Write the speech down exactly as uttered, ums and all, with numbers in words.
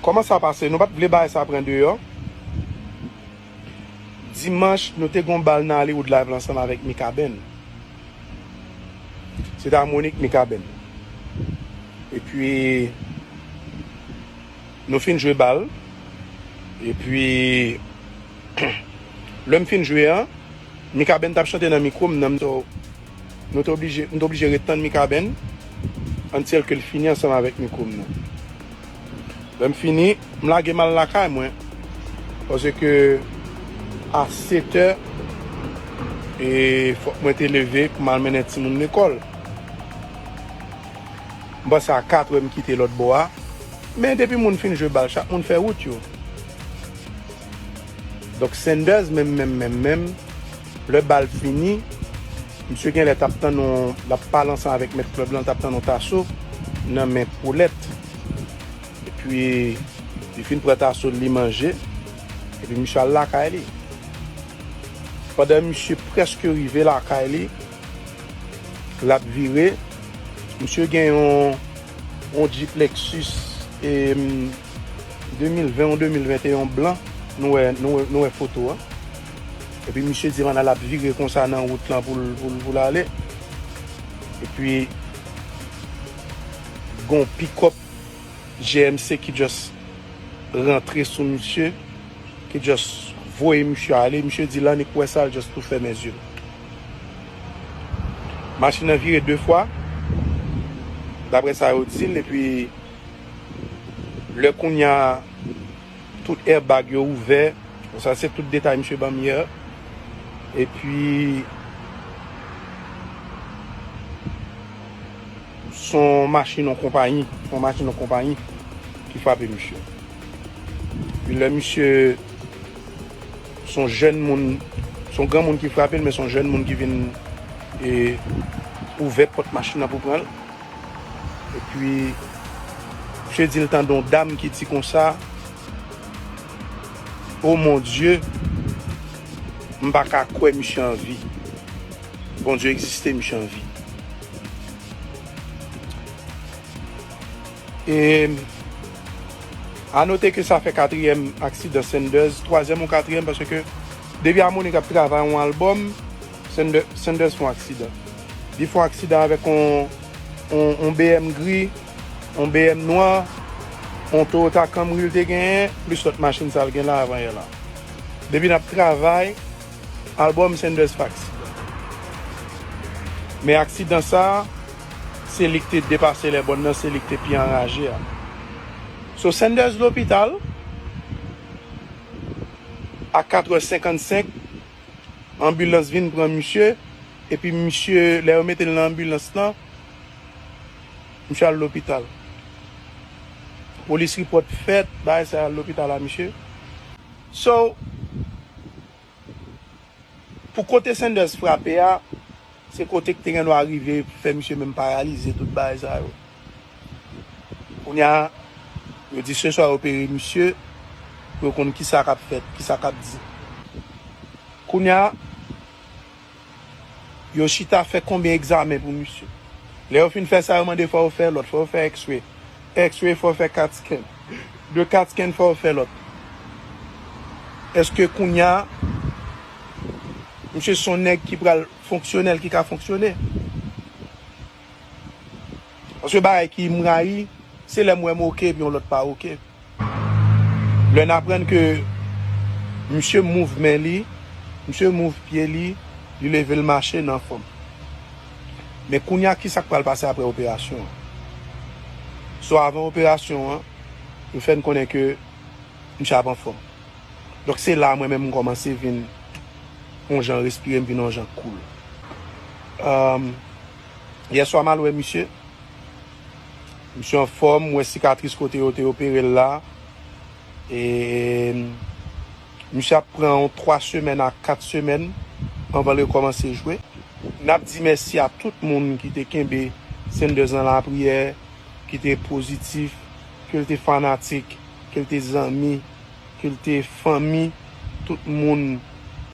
Kòman sa pase? Nou pa t vle bagay sa pran deyò. Dimanch, nou te gon bal nan Hollywood Live ansanm avèk Mikaben. Se te a Monique Mikaben. Epi, nou fin jwe bal. Epi, lè m fin jwe an, Mikaben t ap chante nan mikwo m nan, m t Nou te oblije, m te oblije ret tann Mikaben until ke l fini ansanm avèk mikwo m nan. Lè m fini, m lage m al lakay mwen. Paske a sèt è, e, fòk mwen te leve pou m al mennen timoun lekòl. M panse a kat è m kite lòt bò a. Men depi moun fin jwe bal, chak moun fè wout yo. Donk, Sanders menm, menm, menm, menm, lè bal fini, misye genlè t ap tann yon, l ap pale ansanm avèk mèt klèb lan, l t ap tann yon taso nan men Paulette. Epi, li fin pran taso l, li manje, epi misye al lakay li. Pandan misye prèske rive lakay li, l ap vire, misye gen yon, yon Jeep Lexus, e, de mil ven ou de mil venteyen blan, nou wè, nou wè, nou wè foto a. Epi misye di pandan l ap vire konsa nan wout lan pou l, pou l, pou l ale. Epi, gon pikòp G M C ki just rantre sou misye, ki just voye misye ale. Misye di l annik wè sa, l just tou fèmen zye l. Machin nan vire de fwa, daprè sa yo di l, epi lè kounye a tout airbag yo ouvè, bon, sa se tout detay misye ban m yè. Epi, se yon machin yon konpayi, se yon machin yon konpayi ki frape misye. Epi lè misye, se yon jèn moun, se yon granmoun ki frape l, men se yon jèn moun ki vin, e, ouvè pòt machin nan pou pran l. Epi, misye di l tande yon dam ki di konsa, "O mon Dye, m pa ka kwè misye an vi. Bondye egziste, misye an vi." E a note ke sa fè katriyèm aksidan Sanders, twazyèm ou katriyèm, paske depi a Monique ap travay yon albòm, Sanders, Sanders fè yon aksidan. Li fè yon aksidan avèk yon, yon, yon B M gri, yon B M nwa, yon Toyota Camry li te genyen, plis lòt machin sa l gen la avan yè la. Depi n ap travay, albòm Sanders fè aksidan. Men aksidan sa, se li ki te depase lèbòn nan, se li ki te pi anraje a. So, Sanders lopital, a kat è senkannsenk, anbilans vin pran misye, epi misye, lè yo mete l nan anbilans lan, misye al lopital. Polis ripòt fèt, bagay sa al lopital a misye. So, pou kote Sanders frape a, se kote ki te gen dwa rive fè misye menm paralize tout bagay sa yo. Kounye a, yo di se swa yo opere misye, pou yo konn kisa k ap fèt, kisa k ap di. Kounye a, yo chita fè konbyen egzamen pou misye. Lè yo fin fè sa, yo mande fò yo fè lòt, fò yo fè X-ray. X-ray, fò yo fè cat scan. De cat scan, fò yo fè lòt. Èske kounye a, misye se yon nèg ki pral fonksyonèl, ki ka fonksyone? Paske bagay ki m rayi, se lè m wè m oke epi yon lòt pa oke. Lè n aprann ke misye mouv men li, misye mouv pye li, li leve l mache nan fòm. Men kounye a, kisa k pral pase apre operasyon an? So, avan operasyon an, yo fè n konnen ke misye ap anfòm. Donk, se la mwen menm m kòmanse vin yon jan respire, m vin yon jan cool. Èm, yèswa m al wè misye. Misye anfòm, m wè sikatris kote yo te opere l la. E misye ap pran yon twa semèn a kat semèn anvan l rekòmanse jwe. N ap di mèsi a tout moun ki te kenbe Sanders nan lapriyè, ki te pozitif, ke l te fanatik, ke l te zanmi, ke l te fanmi, tout moun